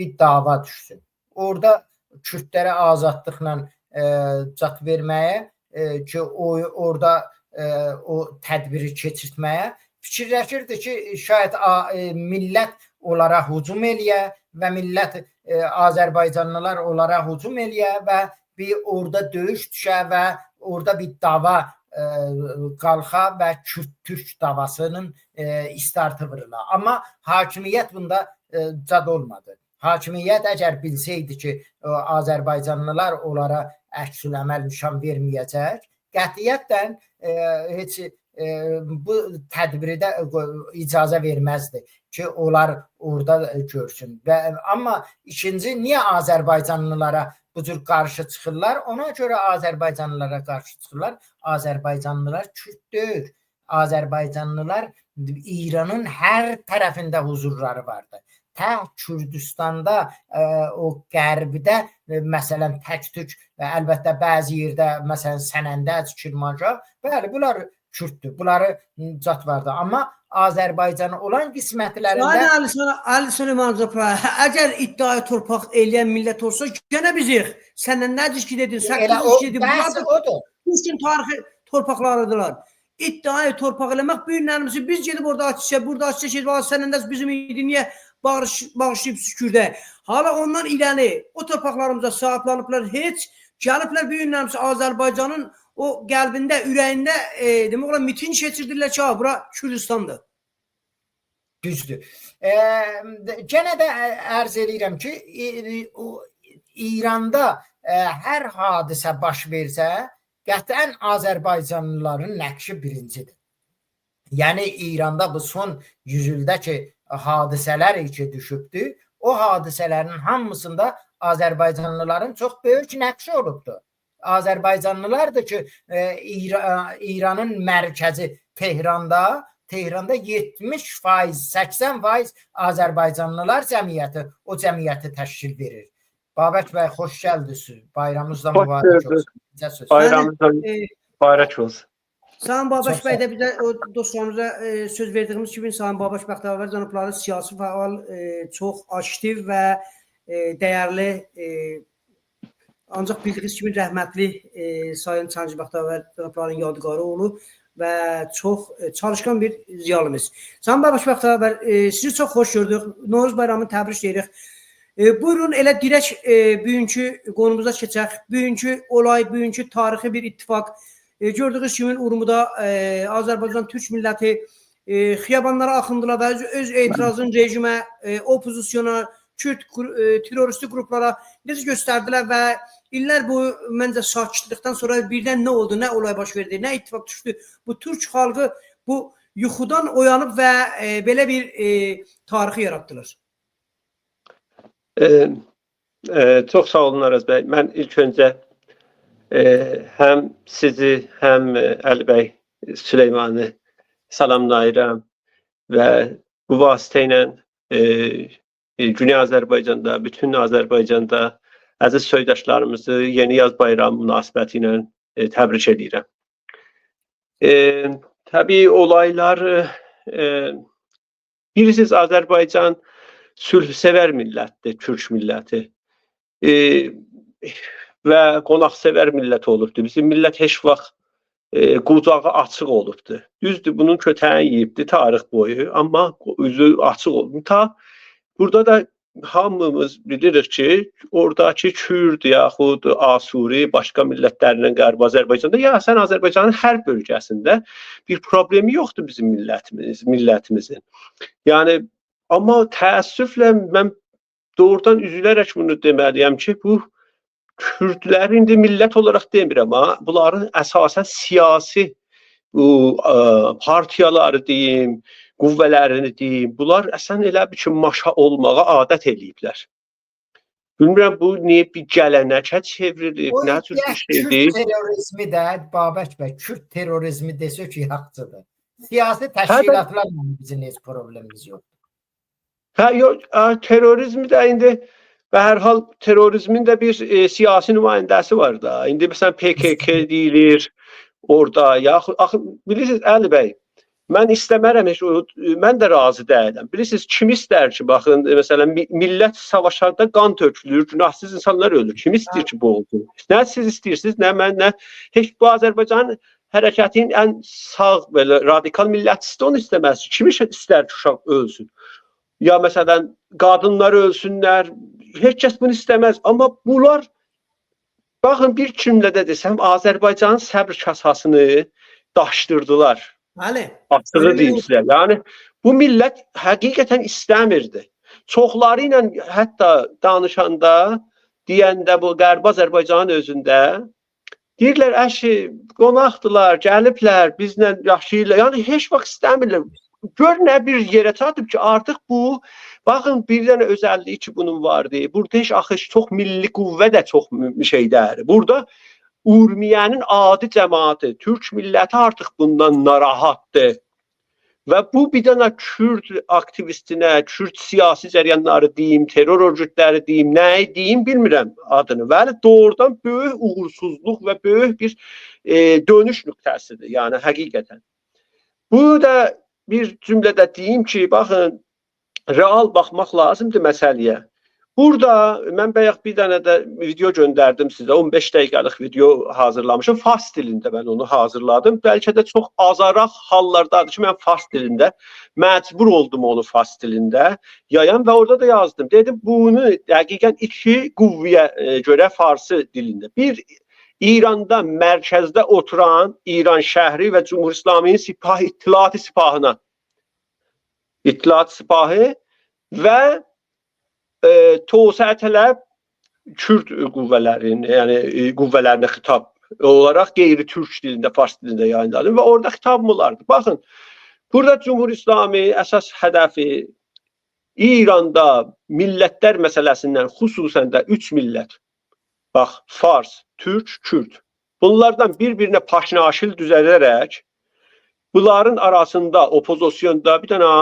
bir dava düşsün. Orada Kürdlərə azadlıqla cat verməyə ki, o orada o tədbiri keçirtməyə fikirləşirdi ki, şayət millət onlara hücum eləyə və millət Azərbaycanlılar onlara hücum eləyə və bir orada döyüş düşə və orada bir dava qalxa və Kürt-Türk davasının istartı vurula. Amma hakimiyyət bunda cad olmadı. Hakimiyyət əgər bilsəydi ki, Azərbaycanlılar onlara əks-əməl nişan verməyəcək, qətiyyətlə heç bu tədbirdə icazə verməzdi ki, onlar orada görsün. Və amma ikinci, niyə Azərbaycanlılara bu cür qarşı çıxırlar? Ona görə Azərbaycanlılara qarşı çıxırlar. Azərbaycanlılar Kürt deyil. Azərbaycanlılar İranın hər tərəfində huzurları vardı. Tə Kürdistanda, o qərbdə məsələn tək-tük və əlbəttə bəzi yerdə məsələn Sənəndəc, Kirmanşah, bəli bunlar Kürddür. Bunları cat vardı. Amma Azərbaycanı olan qismətlərində Ali Süleyman Zafar, əgər iddiayı torpaq eləyən millət olsa, gənə bizik. Sənəndəc ki dedin, Səkkizlik ki dedin. Bunlar da odur. Türkün tarixi torpaqlarıdırlar. İddiayı torpaq eləmək bu günlərimizi biz gedib orada açışa, burada açışa gedib, Sənəndəc bizim idi, niyə bağışlayıb Kürdə? Hala ondan irəli o torpaqlarımıza sahiblanıblar heç, gəliblər bu günlərimizi Azərbaycanın o qəlbində, ürəyində demək olar miting keçirdirlər ki, ha, bura Kürdistandır. Düzdür. Gənə də ərz eləyirəm ki, İranda hər hadisə baş versə, qətiən Azərbaycanlıların nəqşi birincidir. Yəni İranda bu son 100 ildə ki hadisələr ki düşübdür, o hadisələrin hamısında Azərbaycanlıların çox böyük nəqşi olubdur. Azərbaycanlılardır ki, İranın mərkəzi Tehranda 70%, 80% Azərbaycanlılar cəmiyyəti o cəmiyyəti təşkil verir. Babək bəy, xoş gəldiniz. Bayramınız da mübarək olsun. Bayramınız da mübarək olsun. Sayın Babək bəy də bizə, o dostlarımıza söz verdiyimiz kimi Sayın Babək Bəxtəvər cənabları siyasi fəal, çox aktiv və dəyərli, ancaq bildiyiniz kimi rəhmətli Sayın Çanji Bəxtəvər cənablarının yadigarı olub və çox çalışqan bir ziyalımız. Sayın Babək Bəxtəvər, sizi çox xoş gördük. Novruz bayramını təbrik edirik. Buyurun elə dirək bugünkü qonumuza keçək. Bugünkü olay, bugünkü tarixi bir ittifaq. Gördüyünüz kimi Urmuda Azərbaycan Türk milləti xiyabanlara axındılar və öz etirazını rejimə, opozisyona, Kürt terroristi qruplara necə göstərdilər və illər boyu məncə sakitlikdən sonra birdən nə oldu, nə olay baş verdi, nə ittifaq düşdü. Bu Türk xalqı bu yuxudan oyanıb və belə bir tarixi yaratdılar. Çox sağ olun Araz bəy. Mən ilk öncə həm sizi, həm Əli bəy Süleymanı salamlayıram və bu vasitə ilə Güney Azərbaycanda, bütün Azərbaycanda əziz soydaşlarımızı Yeni Yaz Bayramı münasibəti ilə təbrik edirəm. Təbii olaylar, bilirsiniz, Azərbaycan sülhsevər millətdir, Türk milləti və qonaqsevər millət olubdur. Bizim millət heç vaxt qucağı açıq olubdur. Düzdür, bunun kötəyini yeyibdir tarix boyu, amma üzü açıq olub. Ta burada da hamımız bilirik ki, oradakı Kürd yaxud Asuri, başqa millətlərlə Qərbi Azərbaycanda, ya sən Azərbaycanın hər bölgəsində bir problemi yoxdur bizim millətimizin. Yəni, amma təəssüflə mən doğrudan üzülərək bunu deməliyəm ki, bu Kürdləri indi millət olaraq demirəm, ha, bunların əsasən siyasi bu partiyaları deyim, qüvvələrini deyim, bunlar əslən elə bir ki, maşa olmağa adət eləyiblər. Bilmirəm, bu niyə bir gələnəkə çevrilib, nə cür bir şeydir? Kürt terrorizmi də, Babək bəy, Kürt terrorizmi desə ki, haqlıdır. Siyasi təşkilatlarla bizim heç problemimiz yoxdur. Hə, yox, terrorizmi də indi və hər hal terrorizmin də bir siyasi nümayəndəsi var da. İndi məsələn PKK deyilir orada, yaxud axı bilirsiniz Əli bəy, Mən istəmərəm heç, mən də razı deyiləm. Bilirsiniz, kim istər ki, baxın, məsələn, millət savaşanda qan tökülür, günahsız insanlar ölür. Kim istəyir ki, bu olsun? Nə siz istəyirsiniz, nə mən, nə heç bu Azərbaycan hərəkətinin ən sağ belə radikal millətçisi də onu istəməz. Kim istər ki, uşaq ölsün? Ya məsələn, qadınlar ölsünlər. Heç kəs bunu istəməz. Amma bunlar, baxın, bir cümlədə desəm, Azərbaycanın səbr kasasını daşdırdılar. Bəli. Açığı deyim sizə. Yəni bu millət həqiqətən istəmirdi. Çoxları ilə hətta danışanda, deyəndə bu Qərbi Azərbaycanın özündə deyirlər, əşi, qonaqdılar, gəliblər, bizlə yaşayırlar. Yəni heç vaxt istəmirlər. Gör nə bir yerə çatıb ki, artıq bu, baxın, bir dənə özəlliyi ki bunun vardı. Burada heç axı çox milli qüvvə də çox şeydər. Burada Urmiyənin adi cəmaatı, türk milləti artıq bundan narahatdır. Və bu bir dənə Kürd aktivistinə, Kürd siyasi cəryanları deyim, terror örgütləri deyim, nəyi deyim bilmirəm adını. Bəli, doğrudan böyük uğursuzluq və böyük bir dönüş nöqtəsidir, yəni həqiqətən. Bu da bir cümlədə deyim ki, baxın, real baxmaq lazımdır məsələyə. Burada mən bayaq bir dənə də video göndərdim sizə. 15 dəqiqəlik video hazırlamışım. Fars dilində mən onu hazırladım. Bəlkə də çox azaraq hallardadır ki, mən fars dilində məcbur oldum onu fars dilində yayan və orada da yazdım. Dedim bunu dəqiqən iki qüvvəyə görə farsı dilində. Bir, İranda mərkəzdə oturan İran şəhri və Cumhur İslaminin Sipah İttilaatı Sipahına. İttilaat Sipahı və tosəə tələb Kürd qüvvələrinin, yəni qüvvələrinə xitab olaraq qeyri-türk dilində, fars dilində yayınladım və orada xitabım olardı. Baxın, burada Cumhur İslami əsas hədəfi İranda millətlər məsələsindən, xüsusən də üç millət, bax, Fars, Türk, Kürd, bunlardan bir-birinə paşnaşil düzəldərək bunların arasında, opozisyonda bir dənə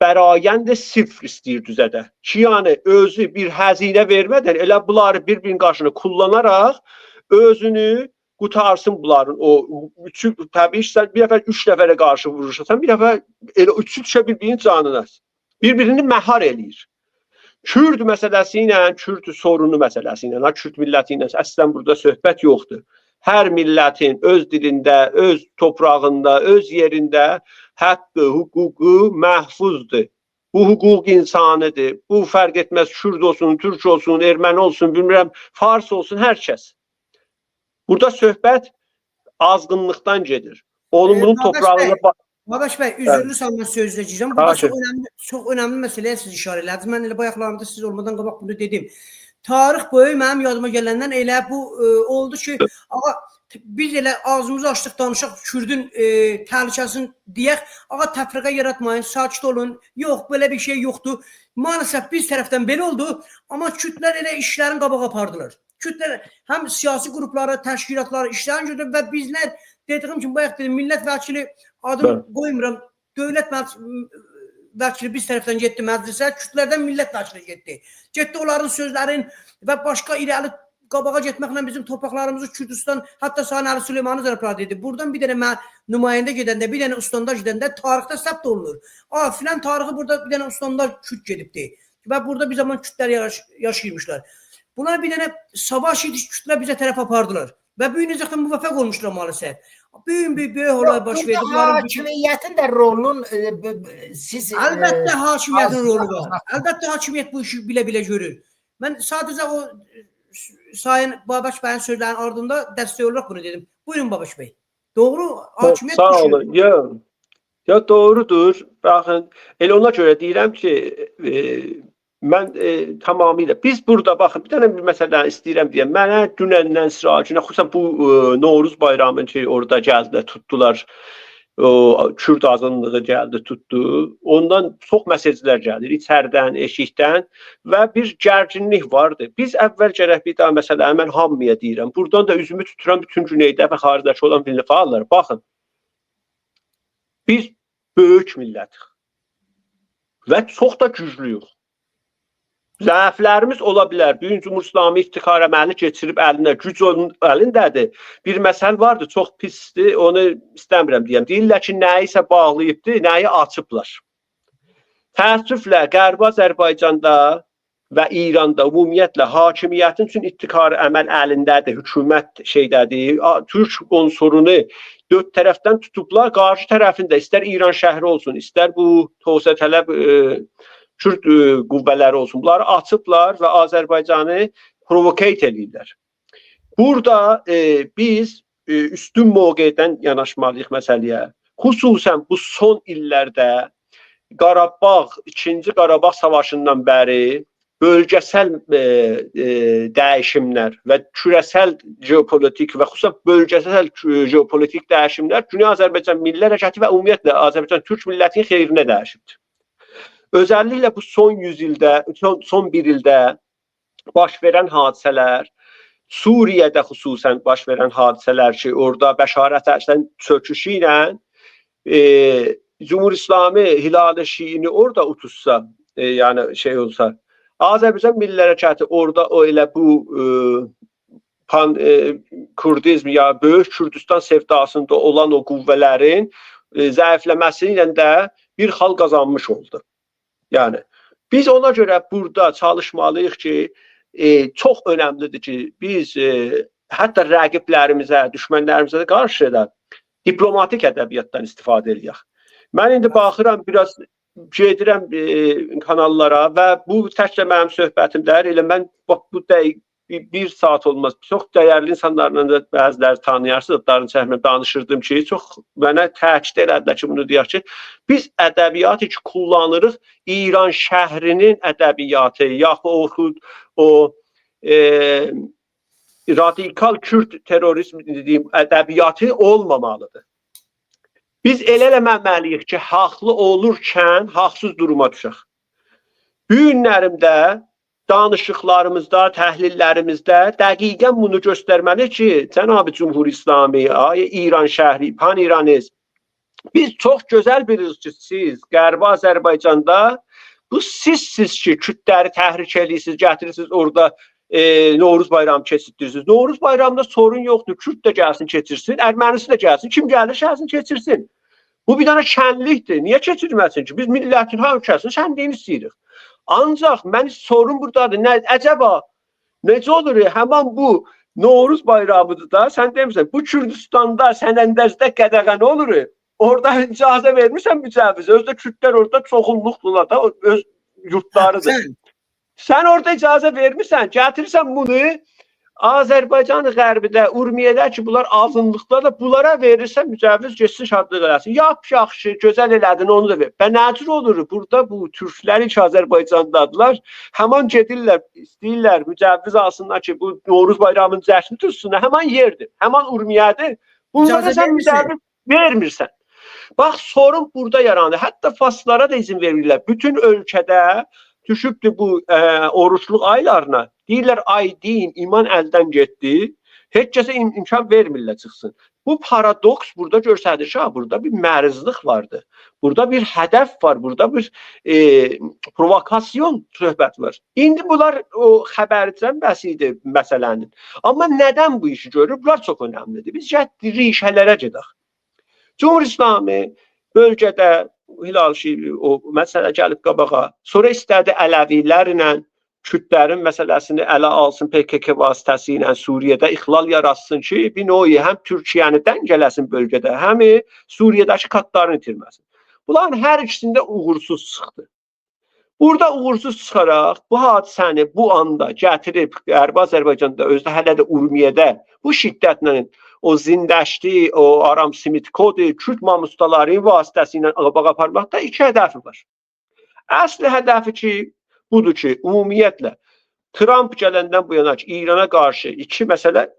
bərayənd sifr istəyir düzədə. Ki, yəni özü bir xəzinə vermədən elə bunları bir-birinin qarşısında kullanaraq özünü qutarsın bunların o üçü, təbii ki, sən bir dəfə üç nəfərə qarşı vuruşursan, bir dəfə elə üçü düşə bir-birinin canına. Bir-birini məhar eləyir. Kürd məsələsi ilə, Kürd sorunu məsələsi ilə, Kürd milləti ilə əslən burada söhbət yoxdur. Hər millətin öz dilində, öz toprağında, öz yerində haqqı, hüququ məhfuzdur. Bu hüquq insanıdır. Bu fərq etməz Kürd olsun, Türk olsun, erməni olsun, bilmirəm, Fars olsun, hər kəs. Burada söhbət azğınlıqdan gedir. Onun bunun toprağına bax. Babaş bəy, üzrlü senden söz edeceğim. Burada çox önemli, çox önemli məsələyə siz işarə elədiniz. Mən elə bayaqlarımda siz olmadan qabaq bunu dedim. Tarix boyu mənim yadıma gələndən elə bu oldu ki, ağa biz elə ağzımızı açdıq danışaq Kürdün təhlükəsini deyək, ağa təfriqə yaratmayın, sakit olun. Yox, belə bir şey yoxdur. Maalesef biz tərəfdən belə oldu, amma Kürdlər elə işlərin qabağa apardılar. Kürdlər həm siyasi qrupları, təşkilatları işlərin götürdü və bizlər dediyim kimi bayaq dedim, millət vəkili adını qoymuram, dövlət vəkili biz tərəfdən getdi məclisə, Kürdlərdən millət vəkili getdi. Getdi onların sözlərin və başqa irəli qabağa getməklə bizim torpaqlarımızı Kürdistan, hətta Sayın Əli Süleymanı cənabları dedi. Buradan bir dənə nümayəndə gedəndə, bir dənə ustandar gedəndə tarixdə səbt olunur. A, filan tarixi burada bir dənə ustandar Kürd gedibdi. Və burada bir zaman Kürdlər yaşayırmışlar. Bunlar bir dənə savaş idi, Kürdlər bizə tərəf apardılar. Və bu gün necə müvəffəq olmuşlar maalesef. Böyük bir böyük olay baş verdi. Hakimiyyətin də rolunun siz... Əlbəttə hakimiyyətin rolu var. Əlbəttə hakimiyyət bu işi bilə-bilə görür. Mən sadəcə o Sayın Babaş bəyin sözlərinin ardında dəstək olaraq bunu dedim. Buyurun Babaş bəy. Doğru, hakimiyyət sağ olun. Ya doğrudur. Baxın, elə ona görə deyirəm ki, mən tamamilə biz burada baxın, bir dənə bir məsələ istəyirəm deyəm. Mənə dünəndən sıra, xüsusən bu Novruz bayramı ki, orada gəldilər, tutdular. O Kürd azınlığı gəldi, tutdu. Ondan çox mesajlar gəlir içərdən, eşikdən və bir gərginlik vardı. Biz əvvəl gərək bir daha məsələ mən hamıya deyirəm. Buradan da üzümü tuturam bütün güneydə və xaricdəki olan milli fəallara. Baxın. Biz böyük millətik və çox da güclüyük. Zəiflərimiz ola bilər. Bu gün Cumhur İslami iftixar əməli keçirib əlinə, güc onun əlindədir. Bir məsəl vardı, çox pisdir, onu istəmirəm deyəm. Deyirlər ki, nəyisə bağlayıbdı, nəyi açıblar. Təəssüflə Qərbi Azərbaycanda və İranda ümumiyyətlə hakimiyyətin üçün ittixar əməl əlindədir, hökumət şeydədir. Türk unsurunu dörd tərəfdən tutublar, qarşı tərəfində istər İran şəhri olsun, istər bu tövsiyə tələb Kürd qüvvələri olsun. Bunları açıblar və Azərbaycanı provokate eləyirlər. Burada biz üstün mövqedən yanaşmalıyıq məsələyə. Xüsusən bu son illərdə Qarabağ, 2-ci Qarabağ savaşından bəri bölgəsəl dəyişimlər və kürəsəl geopolitik və xüsusən bölgəsəl geopolitik dəyişimlər Güney Azərbaycan Milli Hərəkatı və ümumiyyətlə Azərbaycan Türk millətinin xeyrinə dəyişibdir. Özellikle bu son 100 ildə, son bir ildə baş verən hadisələr, Suriyədə xüsusən baş verən hadisələr ki, orada Bəşar Əsədin çöküşü ilə Cumhur İslami Hilal-i Şiini orada utuzsa, yəni şey olsa, Azərbaycan Milli Hərəkatı orada o elə bu pan Kurdizm ya Böyük Kürdistan sevdasında olan o qüvvələrin zəifləməsi ilə də bir xal qazanmış oldu. Yəni biz ona görə burada çalışmalıyıq ki, çox önəmlidir ki, biz hətta rəqiblərimizə, düşmənlərimizə də qarşı da diplomatik ədəbiyyatdan istifadə eləyək. Mən indi baxıram, biraz gedirəm kanallara və bu təkcə mənim söhbətimdir. Elə mən bax bu dəqiq bir saat olmaz. Çox dəyərli insanlarla da bəziləri tanıyarsınız, adlarını çəkmirəm, danışırdım ki, çox mənə təkid elədilər ki, bunu deyək ki, biz ədəbiyyatı ki kullanırıq, İran şəhrinin ədəbiyyatı, yaxud o radikal Kürd terrorizm dediyim ədəbiyyatı olmamalıdır. Biz elə eləməməliyik ki, haqlı olurkən haqsız duruma düşək. Bu günlərimdə danışıqlarımızda, təhlillərimizdə dəqiqən bunu göstərməli ki, Cənab-ı Cumhur İslami, ay İran şəhri, pan-İranizm. Biz çox gözəl bilirik ki, siz Qərbi Azərbaycanda bu sizsiz ki, Kürdləri təhrik edirsiniz, gətirirsiniz orada Novruz bayramı keçirdirirsiniz. Novruz bayramında sorun yoxdur. Kürd də gəlsin, keçirsin, Ermənisi də gəlsin, kim gəlir, gəlsin, keçirsin. Bu bir dənə şənlikdir. Niyə keçirməsin ki? Biz millətin hər ölkəsinin şənliyini istəyirik. Ancaq mən sorun buradadır. Nə, əcəba necə olur? Həman bu Novruz bayramıdır da, sən demirsən, bu Kürdistanda, Sənəndəzdə qədəğən olur. Orada icazə vermirsən mücəvviz. Özdə Kürdlər orada çoxunluqdurlar da, öz yurtlarıdır. Sən orada icazə vermirsən, gətirirsən bunu Azərbaycan qərbidə, Urmiyədə ki, bunlar azınlıqda da bunlara verirsən mücəvviz getsin şadlıq eləsin. Yap yaxşı, gözəl elədin, onu da ver. Və nə cür olur? Burada bu türklər ki, Azərbaycandadılar, həman gedirlər, istəyirlər mücəvviz alsınlar ki, bu Novruz bayramının cəşni tutsunlar. Həman yerdir, həman Urmiyədir. Bunlara sən mücəvviz vermirsən. Bax, sorun burada yarandı. Hətta faslara da izin verirlər. Bütün ölkədə düşübdür bu oruçluq aylarına. Deyirlər, ay din, iman əldən getdi. Heç kəsə imkan vermirlər çıxsın. Bu paradoks burada göstərir ki, burada bir mərizlik vardır. Burada bir hədəf var, burada bir provokasyon söhbət var. İndi bunlar o xəbərcən bəs idi məsələnin. Amma nədən bu işi görür? Bunlar çox önəmlidir. Biz gəl rişələrə gedək. Cumhur İslami bölgədə Hilal Şii o məsələ gəlib qabağa. Sonra istədi ələvilərlə Kürdlərin məsələsini ələ alsın PKK vasitəsilə Suriyədə ixlal yaratsın ki, bir növ həm Türkiyəni dəngələsin bölgədə, həm Suriyədəki katlarını itirməsin. Bunların hər ikisində uğursuz çıxdı. Burada uğursuz çıxaraq bu hadisəni bu anda gətirib Qərbi Azərbaycanda, özdə hələ də Urmiyədə bu şiddətlə o zindəşdi, o Aram Simitkodur, Kürd mamustaların vasitəsilə qabağa aparmaqda iki hədəfi var. Əsli hədəfi ki, budur ki, ümumiyyətlə Tramp gələndən bu yana ki, İrana qarşı iki məsələ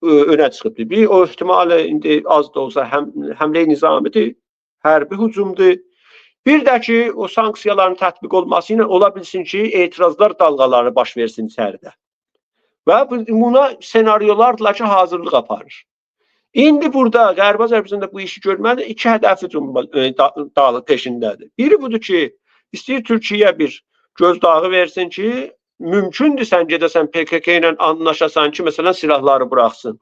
önə çıxıbdır. Bir, o ehtimalı indi az da olsa həmlə nizamidir, hərbi hücumdur. Bir də ki, o sanksiyaların tətbiq olması ilə ola bilsin ki, etirazlar dalğaları baş versin içəridə. Və buna senaryolarla ki, hazırlıq aparır. İndi burada Qərbi Azərbaycanda bu işi görməli iki hədəfi dalı peşindədir. Biri budur ki, istəyir Türkiyə bir gözdağı versin ki, Mümkündür sən gedəsən PKK ilə anlaşasan ki, məsələn silahları buraxsın.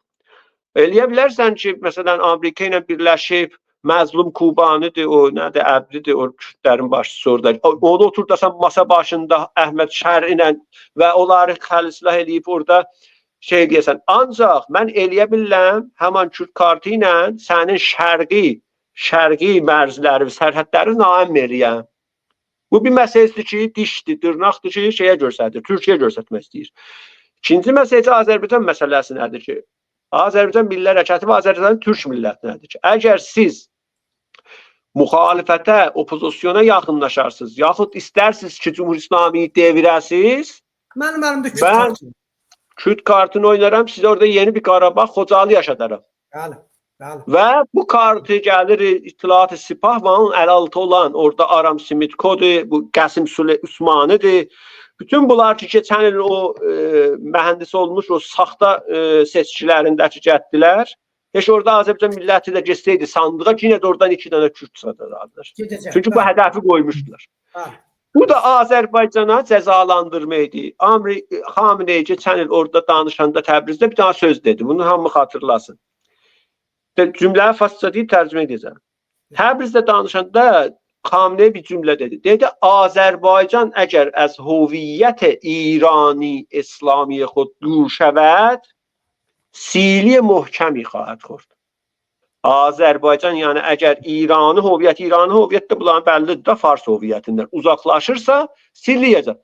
Eləyə bilərsən ki, məsələn Amerika ilə birləşib məzlum Kubanidir, o nədir, Əbdidir, o Kürdlərin başçısı orada. Onu oturdasan masa başında Əhməd Şər ilə və onları xəl-silah eləyib orada şey deyəsən. Ancaq mən eləyə bilirəm, həman Kürd kartı ilə sənin şərqi mərzləri, sərhədləri naim eləyəm. Bu bir məsələdir ki, dişdir, dırnaqdır ki, şeyə göstərir, Türkiyə göstərmək istəyir. İkinci məsələ Azərbaycan məsələsi nədir ki, Azərbaycan Milli Hərəkatı və Azərbaycan Türk milləti nədir ki, əgər siz müxalifətə, opozisyona yaxınlaşarsınız, yaxud istərsiniz ki, Cumhur İslamiyi devirəsiz, Mənim əlimdə Kürt kartı. Kürt kartını oynaram, sizə orada yeni bir Qarabağ, Xocalı yaşadaram. Bəli, bəli. Və bu kartı gəlir İttilaat-ı Sipah və onun əl altı olan orada Aram Simitkodur, bu Qəsim Usmanıdır. Bütün bunlar ki, keçən il o mühəndis olmuş o saxta seçkilərindəki gətdilər. Heç orada Azərbaycan milləti də getsəydi sandığa, yenə də oradan 2 dənə Kürt çıxardardılar. Çünki bu hədəfi qoymuşdular. Bəli. Bu da Azərbaycana cəzalandırma idi. Xamenei keçən il orada danışanda Təbrizdə bir dənə söz dedi. Bunu hamı xatırlasın. Cümləni farsça deyib tərcümə edəcəm. Təbrizdə danışanda Xamenei bir cümlə dedi. Dedi Azərbaycan əgər از هویت ایرانی اسلامی خود دور شود سیلی محکمی خواهد خورد. Azərbaycan, yəni əgər İranı hüviyyət, İranı hüviyyət də bunların bəllidir də Fars hüviyyətindən uzaqlaşırsa silləyəcək.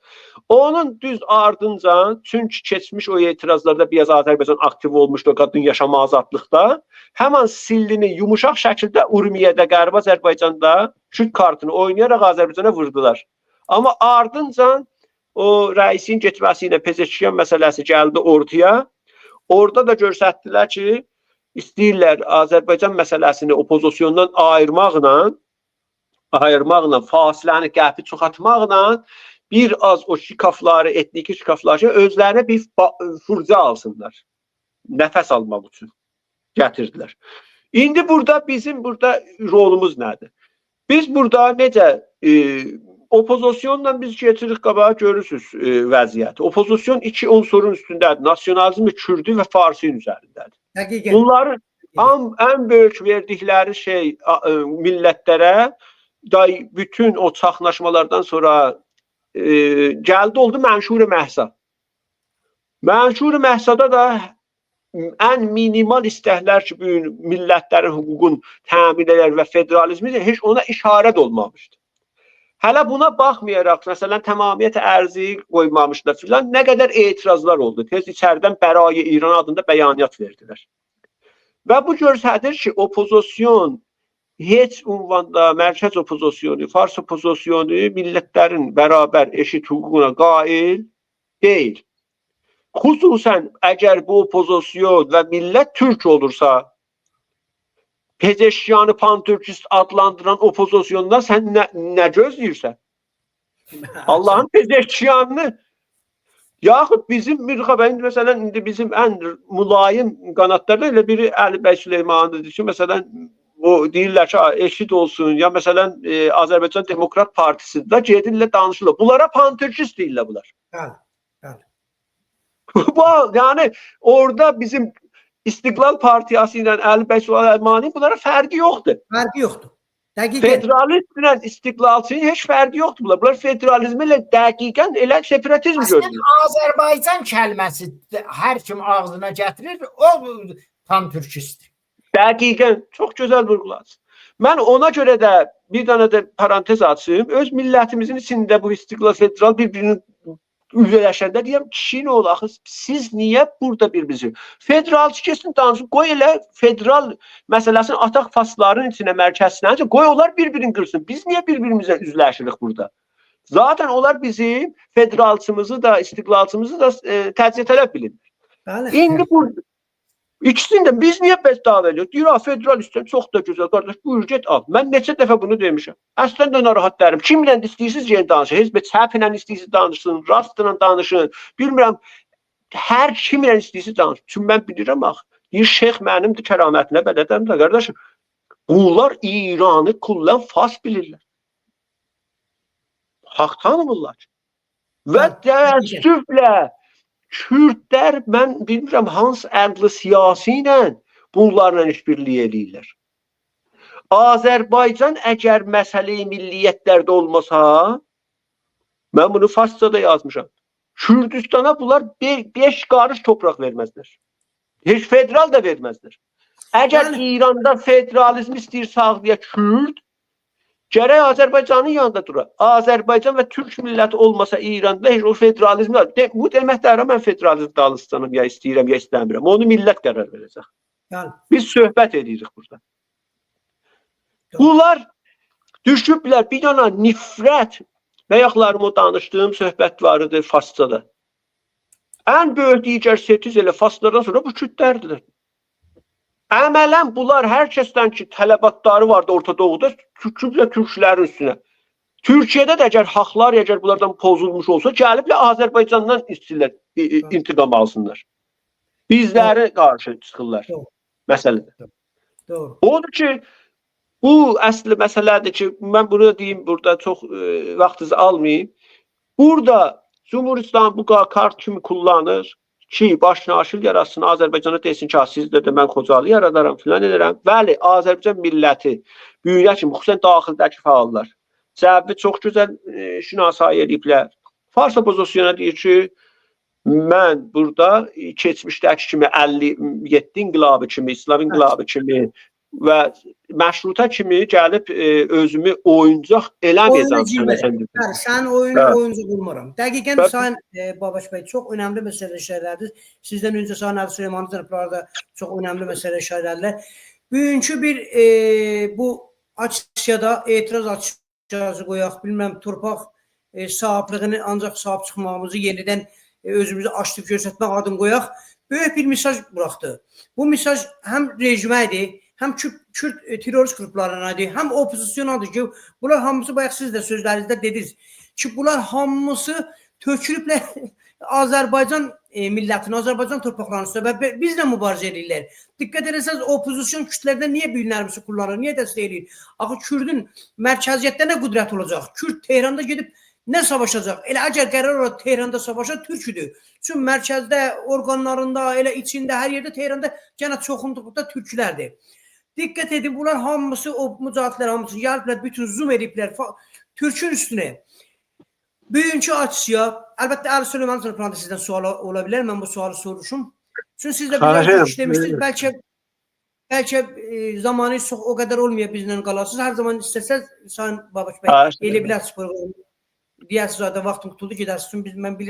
Onun düz ardınca, çünki keçmiş o etirazlarda biraz Azərbaycan aktiv olmuşdu o qadın yaşama azadlıqda, həmin sillini yumuşaq şəkildə Urmiyədə, Qərbi Azərbaycanda Kürt kartını oynayaraq Azərbaycana vurdular. Amma ardınca o rəisin getməsi ilə Pezeşkiyan məsələsi gəldi ortaya. Orada da göstərdilər ki, istəyirlər Azərbaycan məsələsini opozisyondan ayırmaqla, fasiləni, qəpi çoxaltmaqla bir az o şikafları, etniki şikafları özlərinə bir furca alsınlar. Nəfəs almaq üçün gətirdilər. İndi burada bizim burada rolumuz nədir? Biz burada necə opozisyonla biz getiririk qabağa, görürsünüz vəziyyəti. Opozisyon iki unsurun üstündədir. Nasionalizmi Kürdü və Farsinin üzərindədir. Həqiqət. Bunların ən böyük verdikləri şey millətlərə da bütün o çaxnaşmalardan sonra gəldi oldu Mənşur-i Məhsa. Mənşur-i Məhsada da ən minimal istəklər ki, bu gün millətlərin hüququn təmin edər və federalizmi də heç ona işarət olmamışdı. Hələ buna baxmayaraq, məsələn, təmamiyyət ərzi qoymamışlar filan, nə qədər etirazlar oldu. Tez içəridən Bərayi İran adında bəyanat verdilər. Və bu göstərir ki, opozisyon heç ünvanda mərkəz opozisyonu, Fars opozisyonu millətlərin bərabər eşit hüququna qail deyil. Xüsusən əgər bu opozisyon və millət türk olursa, Pezeşkiyanı pantürkist adlandıran opozisyondan sən nə gözləyirsən? Allahın Pezeşkiyanını yaxud bizim Mirxa bəyin, məsələn, indi bizim ən mülayim qanadlardan elə biri Əli bəy Süleymanlıdır ki, məsələn, o deyirlər ki, eşit olsun, ya məsələn, Azərbaycan Demokrat Partisi də gedirlər, danışırlar. Bunlara pantürkist deyirlər bunlar. Bəli, bəli. Bu, yəni orada bizim İstiqlal Partiyası ilə Əli bəy Süleymanlı bunlara fərqi yoxdur. Fərqi yoxdur. Dəqiqən. Federalistlə istiqlalçının heç fərqi yoxdur bunlar. Bunlar federalizmi ilə dəqiqən elə separatizm görünür. Azərbaycan kəlməsi hər kim ağzına gətirir, o pantürkistdir. Dəqiqən, çox gözəl vurğuladınız. Mən ona görə də bir dənə də parantez açım. Öz millətimizin içində bu istiqlal, federal bir-birinin üzələşəndə deyəm, kişi nə ola axı, siz niyə burada bir-birinizi? Federalçı kesin danışın, qoy elə federal məsələsini ataq fasların içinə, mərkəzinə, qoy onlar bir-birini qırsın. Biz niyə bir-birimizə üzləşirik burada? Zaten onlar bizim federalçımızı da, istiqlalçımızı da təcziyə tələb bilirlər. Bəli. İndi burada ikisini də biz niyə bəs dava ediyoruz? Deyir, federal istəyirəm, çox da gözəl qardaş, buyur get al. Mən neçə dəfə bunu demişəm. Əslən də narahat deyirəm. Kimlə istəyirsiniz gəlin danışın. Hizb çəplə istəyirsiniz danışın, rastla danışın. Bilmirəm, hər kimlə istəyirsiniz danışın. Çünki mən bilirəm axı. Deyir, şeyx mənimdir, kəramətinə bələdəm də qardaşım. Bunlar İranı kullən Fars bilirlər. Haqq tanımırlar. Və təəssüflə Kürdlər, mən bilmirəm hansı əqli siyasi ilə bunlarla işbirliyi eləyirlər. Azərbaycan əgər məsələ-i milliyyətlərdə olmasa, mən bunu Farsça da yazmışam. Kürdistana bunlar 5 qarış torpaq verməzlər. Heç federal da verməzlər. Əgər Yəni- İranda federalizm istəyir sağlaya Kürd, gərək Azərbaycanın yanında dura. Azərbaycan və Türk milləti olmasa İranda heç o federalizm de, bu demək deyirəm mən federalizm danışsanım ya istəyirəm ya istəmirəm. Onu millət qərar verəcək. Bəli. Biz söhbət edirik burada. Doğru. Bunlar düşüblər bir dana nifrət. Bayaqlarım o danışdığım söhbət var idi Farsçada. Ən böyük digər setiz elə Farslardan sonra bu Kürdlərdilər. Əmələn bunlar hər kəsdən ki tələbatları vardı Orta Doğuda, tüküblər türklərin üstünə. Türkiyədə də əgər haqlar əgər bunlardan pozulmuş olsa, gəliblər Azərbaycandan istəyirlər, intiqam alsınlar. Bizləri qarşı çıxırlar. Doğru. Məsələdə. Doğru. Odur ki, bu əsl məsələdir ki, mən bunu da deyim burada çox vaxtınızı almayayım. Burada Cumhur İslam bu kart kimi kullanır ki, başına aşıl yaratsın, Azərbaycana desin ki, sizdə də mən Xocalı yaradaram, filan edərəm. Bəli, Azərbaycan milləti böyüyənə kimi, xüsusən daxildəki fəallar, cəbbi çox gözəl şünasayı eləyiblər. Fars opozisyona deyir ki, mən burada keçmişdəki kimi 57 inqilabı kimi, İslam inqilabı kimi və məşrutə kimi gəlib özümü oyuncaq eləməyəcəm Oyuna sənə sən dedin. Bəli, sən oyun Bəli. oyuncu qurmaram. Dəqiqən Bəli. Sayın Babaş bəy çox önəmli məsələ işarələdiniz. Sizdən öncə Sayın Əli Süleymanlı cənabları da çox önəmli məsələ işarələdilər. Bugünkü bir bu aksiyada etiraz aksiyası qoyaq, bilməm torpaq sahibliyini ancaq sahib çıxmağımızı yenidən özümüzü açdıb göstərmək adım qoyaq. Böyük bir mesaj buraxdı. Bu mesaj həm rejimə idi, həm Kürt terrorist qruplarına idi, həm opozisyonadır ki, bunlar hamısı bayaq siz də sözlərinizdə dediniz ki, bunlar hamısı tökülüblər Azərbaycan millətinə, Azərbaycan torpaqlarının üstünə və bizlə mübarizə edirlər. Diqqət ederseniz opozisyon kütlələrdə niyə bu günlərimizi kullanır, niyə dəstək eləyir? Axı Kürdün mərkəziyyətdə nə qüdrəti olacaq? Kürd Tehranda gedib nə savaşacaq? Elə əgər qərar olar Tehranda savaşa Türk idi. Çünki mərkəzdə, orqanlarında, elə içində, hər yerdə Tehranda gənə çoxunluqda türklərdir. Diqqət edin, bunlar hamısı, o mücahidlər hamısı gəliblər, bütün zoom ediblər Türkün üstünə. Bugünkü aksiya, əlbəttə Əli Süleyman cənablarında sizdən sual ola bilər. Mən bu sualı soruşum. Çünki siz də Xahiş bir işləmişdiniz. Bəlkə zamanı çox o qədər olmaya bizlə qalasınız. Hər zaman istəsəz Sayın Babaş bəy Xahiş elə edirəm. bilərsiniz proqramı. Deyəsiniz zaten vaxtım tutuldu gedəsiniz. Çünki mən bilirəm